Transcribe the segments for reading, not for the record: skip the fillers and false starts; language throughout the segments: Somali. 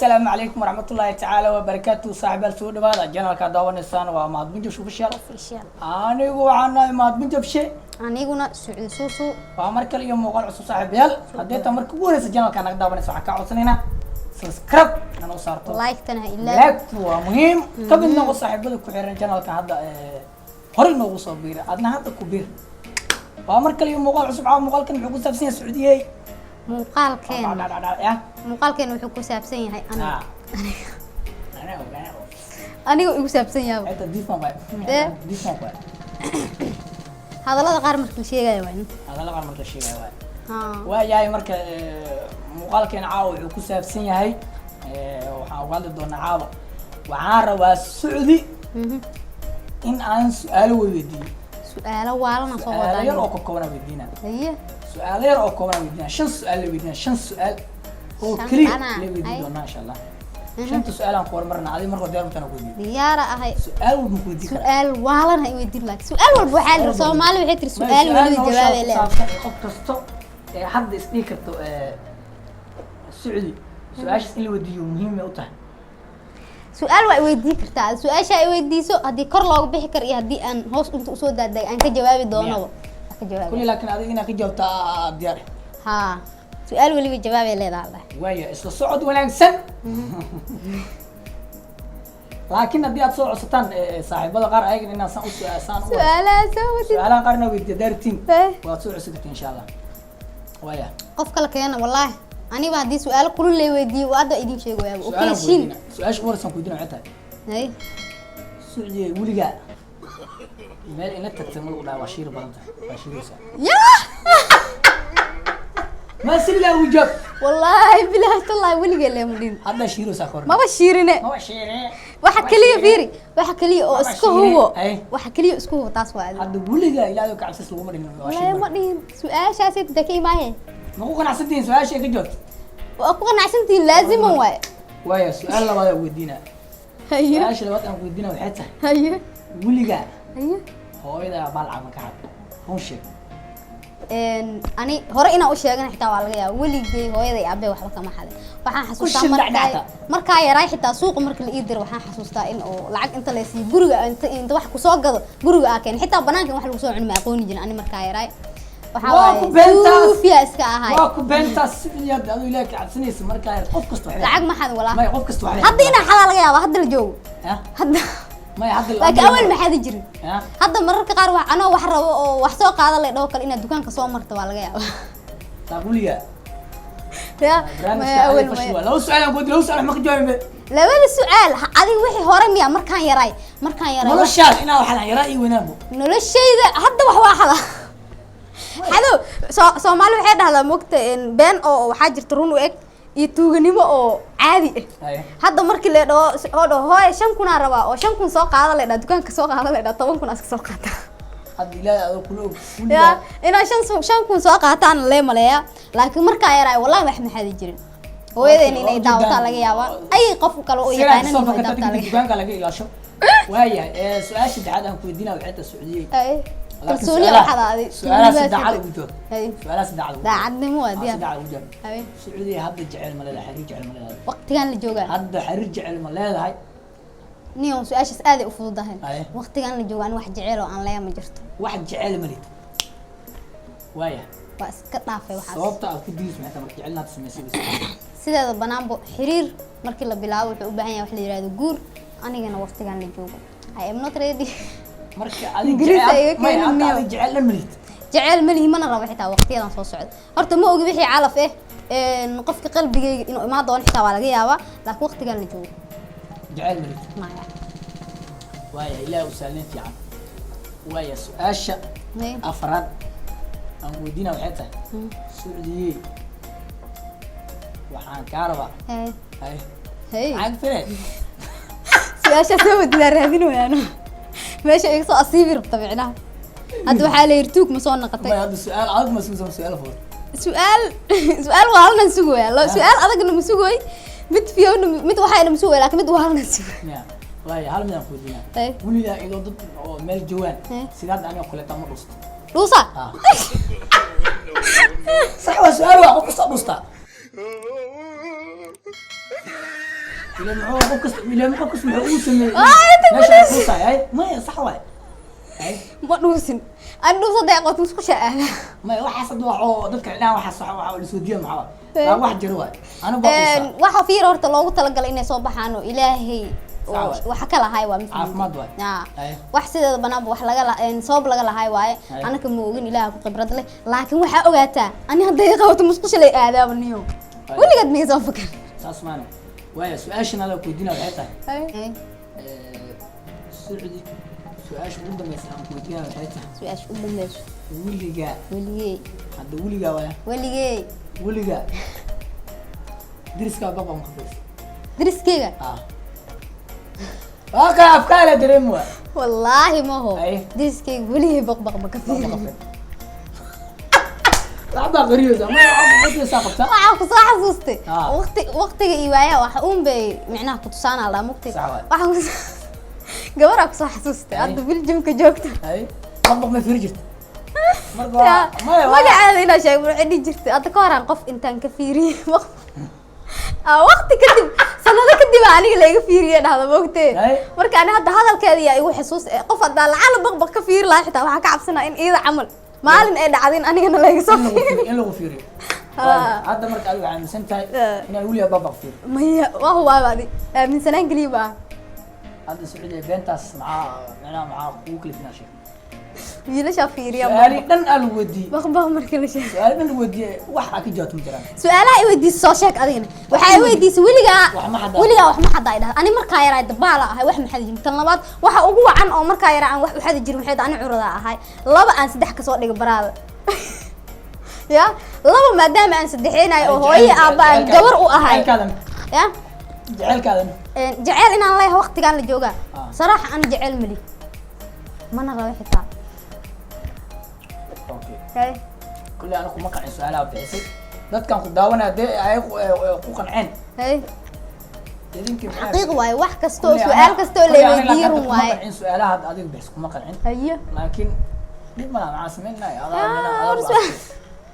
Assalaamu calaykum waraxmatullaahi tacaala wabarakaatu. Saaxiibaal, soo dhawaada. Channelka daawanaysaan waa Mahad Munjabshe Official. Official. Anigu waxaan nahay Mahad Munjabshe. Aniguna Sucuud Suusu. Waa mar kale iyo muuqaal cusub. Saaxiibayaal, haddii taa marka ugu horeysa channelka naga daawanaysa, waxaan kaa codsanaynaa subscribe inaa saarto. Like-tana ha ilaa. Like waa muhiim. Ka mid noqo saaxiibada ku xiran channelka. Hadda horey noogu soo biira, adna hadda ku biir. Waa mar kale iyo muuqaal cusub. Caawa muuqaalkan muxuu ku saabsan yahay, Sacuudiyey? Muuqaalkeena Ya. Muuqaalkeena wuxuu ku saabsan yahay aniga. Ah. Ana ogaana. Aniga igu saabsan yahay. Xitaa this one waay. This one waay. Hadallada qaar marka la sheegayo waa in Hadalla qaar marka la sheegayo waay. Haa. Waayahay, marka muuqaalkeena caawa wuxuu ku saabsan yahay, waxaan uga hadli doonaa caawa, waxaan rabaa Sucdi in aan su-aalo weydiiyo. Su-aalo waalana soo Su-aalo yar oo wadaan. ka kooban weydiina. Haye. Su-aalo yar oo kooban weydiina, shan su-aal la weydiina, shan su-aal oo Shan keliya ana, la weydiin ay. doonaa, insha Allah. Shanta su-aal aan ku hormarna, adiga marka diyaar mutaan ku weydiiyo. Diyaara ahay. Su-aal walba ku weydiin karaa. Su-aal waalan ha iweydiin, laakiin su-aal walba waxaa la Soomaali waxay tiri su-aal waliba jawaabay ku leedahay. Saabsan qof kasto ee hadda isdhihi karto Sucdi su-aashaas in la weydiiyo muhiim ay u tahay. Su-aal waa iweydiin kartaa. Su-aasha ay weydiiso, haddii kor looga bixi karo iyo haddii aan hoos inta usoo daadagay aan ka jawaabi doonaba, waa ka jawaabi. Kulli, laakiin adiga inaad ka jawaabta diyaar. Haa, su-aal weliba jawaabay leedahay Allah. Waaya, isla socod wanaagsan. Laakiin haddii aad soo codsataan saaxiibada qaar ayagan inaan saan u saan u Su-aalaha soo wadid. Su-aalaha qaar inaa weydiiya daartiin, Eh. waad soo codsan kartiin, insha Allah. Waaya. Qof kale keena. Wallaahi aniba haddii su-aalo kulul lay weydiiyo, waa hadda idin sheegoyaaba oo Su-aalaan kala shiin. ku weydiina. Su-aasha ugu horeysan ku weydiina waxay tahay, Hay. Sucdiye, weligaa meel ina tagtay ma lagu dhaha waa shiir badan tahay, waa shiiraysaa? Yaa. Ma siligaa ugu jawaab. Wallaahi bilaahi tallaahi, weligee leema dhin. Hadda shiiraysaa ka hor? Maba shiirine. Maba shiire. Waxa keliya fiiri, waxa keliya oo Maba isku shiire. hubo. Hay. Waxa keliya isku hubo taas waa adiga. Hadda weligaa Ilaahay ka cabsis laguma dhihin waa shiir Wallaahi ma badan. dhihin. Su-aashaasi inta ka imaayeen. Ma ku qanacsantihiin su-aasha ay ka jawaabto? Waa ku qanacsantihiin, laaziman waaye. Waaya, su-aal labaad aan weydiinaa. Haye. Su-aasha labaad aan weydiinaa waxay tahay, Haye. weligaa Haye. hooyada baal ma ka xad? Run sheeg. Ani hore inaan u sheegana xitaa waa laga yaaba. Weligay hooyada iyo aabbe waxba kama xadin. Waxaan xasuustaa Ku shil markaa dhacdhacta. markaa yaraay, xitaa suuqa marka la ii diro, waxaan xasuustaa in oo lacag inta la siiyo, guriga inta wax kusoo gado, guriga aa keen. Xitaa banaanka in wax lagu soo cuno ma aqooni jirin ani markaa yaraay. Waxaa Waa waaye ku beentaas. suufiya iska ahay. Waa ku beentaas. Sidiyaad aduu Ilaahay ka cabsanaysa markaa yar, qof kasta waxay Lacag ma xadin walaa. Maya, qof kasta waxay Hadda inaa xadaa laga yaaba, hadda la joogo. Ha? Hadda. Maya, hadda. Laakiin awal ma xadi jirin. Ha? Hadda mararka qaar wax anoo wax rabo oo wax soo qaada la dhaho kale, inaad dukaanka soo marto waa laga yaaba. Taa weligaa Ya. Barnaamijka Maya, awal adiga fashi maya. waa laba su'aal aan ku weydiin, laba su'aal wax ma ka jawaabin. Labada su-aal adiga wixii hore miya? Markaan yaraay, markaan yaraay Noloshaas inaa waxaan yaraa iyo wanaagbo. Noloshayda hadda wax waa xada xadow. Soomaali waxay dhahdaa, mogta, been oo waxaa jirta run u eg iyo tuuganimo oo caadi ah. Haye. Hadda markii la dhaho oo dhaho hooye 5,000 aa rabaa oo 5,000 soo qaada la dhaho, dukaanka soo qaada la dhaho, 10,000 iska soo qaata. Hadda Ilaahay adoo kula og Ya. weligaa Inaa 5,000 soo qaataan lee maleeya, laakiin markaa yaraay wallahi wax ma xadi jirin. Hooyadeen inay daawataa laga yaabaa, ay qof kale oo Sigaa yaqaanan soo inay fakata daawataa laga dukaanka laga ilaasho. Waayahay, su-aasha saddexaad aan ku weydiinaa waxay tahay, Sacuudiyey, Ay. laakiin Kalsooni waxaad aaday. Su-aalaha saddexaad ugu jawaab. Hay. Su-aalaha saddexaad ugu jawaab. Daacadnimo waa Ah, diyaar. Saddexaad ugu jawaab. Hay. Sacuudiya, hadda jecel ma leedahay? Xiriir jecel ma leedahay? Waqtigan la joogaa? Hadda xiriir jecel ma leedahay? Niyo, su-aashaas aaday u fududahay. Haye. Waqtigan la jooga ani wax jecel oo aan leeya ma jirto. Wax jecel ma lid? Waaya. Waa iska dhaafay waxaas. Sababta aad ku diidayso maxay tahay marka jecel inaad samaysay bas? Sideeda banaanbo, xiriir markii la bilaabo wuxuu u baahan yahay wax la yihahdo guur. Anigana waqtigan la joogo I am not ready. Marka adiga Ingiriis jecel iga maya keenin hadda miyo? Adiga jecel dhan ma lid? Jecel ma lihi, mana rabo xitaa waqtiyadan soo socda. Horta ma ogi wixii calaf eh, qofka qalbigayga inuu imaan doono xitaa waa laga yaabaa, laakiin waqtigan la joogo Jecel ma lid? Maya. Waaya, Ilaah u saalin fiican. Waaya, su-aasha May. afraad aan weydiina waxay tahay, Sacuudiyey, waxaan kaa rabaa Hey. hay. Hey. Maxaa ka filay? Su-aashaa soo wadidaa raadin wayaano, meesha iga soo asiibi rabta micnaha. Hadda waxaa la yidhi tuug ma soo noqotay. Maya, hadda su-aal adag ma sugsan, su-aal fudud. Su-aal waalnan sugaya. Su-aal adagna ma sugoy, mid fiyowna mid waxayna ma sugay, laakiin mid waalnan sugay. Ya, waaya, hal mid aan ku weydiinaa. Hey. Weligaa idoo dad oo meel joogaan Hey. sida hadda aniga kuleeta ma dhusto? Dhuusa. Ah. Sax, waa su-aal, waa qof kasta dhustaa. Ila muxuu qof kasta, ila muxuu kasta muxuu uu sameeyey? Ah, inta Meesha ku dhuusay. Ay, maya, sax waay. Ay. Ma dhuusin an, dhuus hadday aqoonto musqusha aada. Maya, waxaas hadda wax oo dadka dhan waxaas wax la soo diya maxaa Eh. waa wax jiro waay, anigu baa dhuusaa. Waxa fiir horta loogu talagalay inay soo baxaan oo Ilaahay oo Sax waay. waxa ka lahay waa mid Caafimaad waay. Ah. Ay. Wax sideeda banaanba wax laga sabab laga lahay waaye. Ay. Anaka ma ogin, Ilaaha ku khibrad leh, laakiin waxaa ogaataa ani hadday qabato musqusha lay aadaaba niyo. Ay. Weligeed miyay soo fakar. Saas maana waaya. Su-aashan adaa ku weydiina waxay tahay, Sucdi, su-aasha ugu dambeysa aan ku weydiina waxay tahay, Su-aasha u dambeyso. Weligaa Weligey. Hadda weligaa waaya. Weligey. Weligaa deriskaa baqbaq ma ka fiirsa? Deriskeyga? Ah, waa kaa afkaala dareemi waay. Wallaahi maho. Ay. Deriskeyga weligey baqbaq ma ka Baqbaq fiirin. ka fiir. Waxbaa qariyeysa ma waxaa qabtaa? Waxaa kusoo xasuustay Ah. waqti waqtiga iyo waayaha waxa uun bay micnaha kutusaanaa laa mugti. Sax waay. Waxaa kusoo gabaraa kusoo xasuustay Ay. hadda Biljamka joogta. Ay, baqbaq ma fiiri jirta marka? Ya, maya magaceeda inaa sheego waxay dhihi jirtay hadda ka horaan qof intaan ka fiiriyey waqti kadib, sanado kadib aa aniga layga fiiriye dhahda moogtee. Ay. Marka ani hadda hadalkeeda yaa igu xasuus qof haddaa lacala baqbaq ka fiiri lahaa, xitaa waxaa ka cabsanaa in iyada camal maalin ay dhacdin anigana layga soo in lagu fiiriyo. fiiriyo, in lagu fiiriyo. Ah. Waayo, hadda marka adigu aaminsan tahay Eh. inaad weligaa baqbaq fiiri? Maya, waa hubaaba adi aaminsanaan keliya baa. Hadda Sacuudiya beentaas maxaa macnaha maxaa kugu kalifnaa sheeg? Wiilashaa fiiriya. Su-aali dhan aa lagu weydiiyey. Baqbaq marka la sheego. Su-aali dhan lagu weydiiyey, wax aa ka jawaabto ma jiraan. Su-aalaha i weydiisay soo sheeg adigana. Waxaa i weydiisay weligaa Wax ma xadaa? Weligaa wax ma xadaa ay dhahda. Ani markaa yaraa dabaala ahay, wax ma xadi jirin. Tan labaad, waxa ugu wacan oo markaa yaraa aan wax u xadi jirin waxay tahay ani curadaa ahay, laba aan saddex kasoo dhigay baraada ya laba, maadaama aan saddexeynayo oo hooyo aabba aan gabar u ahay. Jaceylkaadan? Ya. Jaceylkaadan? Jeceyl inaan leeyahay waqtigaan la joogaa? Ah. Saraaxa aan jeceyl mali, mana rabo xitaa. Okay. Hay. Kulley anigu kuma qancin su-aalaha bixisay. Dadkan ku daawanaya dee ay ku qanceen. Hay. Idinkii maxaa- Xaqiiq waaye, wax kasta oo Kulley su-aal kasta oo la kulley aniga weydiiyo laakiin run kuma waaye. qancin su-aalaha hadda adiga bixis, kuma qancin. Hayo. Laakiin dhib malaha, maxaa sameynaya adaa Ah, adaa hor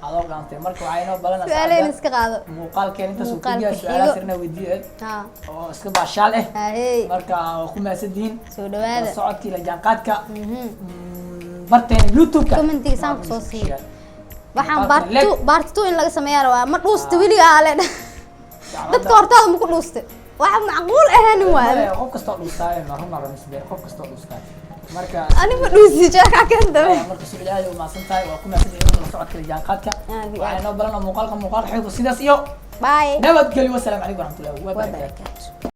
adoo gaantay. Marka waxaa inoo balanaysaa su-aalahayna iska qaado. Muuqaalkeen intaas uu ku Muuqaalka yahay su-aalaha xigo. sirna weydiiye Ha. oo iska baashaal ah. Hahey. Marka waa ku mahadsantihiin Soo la dhawaada. socodkii la jaanqaadka barteena YouTube-ka. Commentiga saan kusoo siiyo. Waxaan Muuqaalka part like. two, part two in laga sameeyaa rabaa. Ma dhuusta weligaa ale dadka hortaada ma ku dhuusta? Wax macquul ahaanin waaye. Qof kastoo dhuustaaye ma run ma qof kastoo dhuustaaye marka. Ani ma dhuusi, jeekaa keentame. Marka Sucudi aad u mahadsan tahay, waa ku mahadsantihiin la socodka la jaanqaadka. Aad iyo Waxaa aad. inoo balan oo muuqaalka muuqaalka xigo, sidaas iyo Bye. nabadgelyo. Wasalaamu calaykum waraxmatullahi wabarakaatu. Wabarakaatu.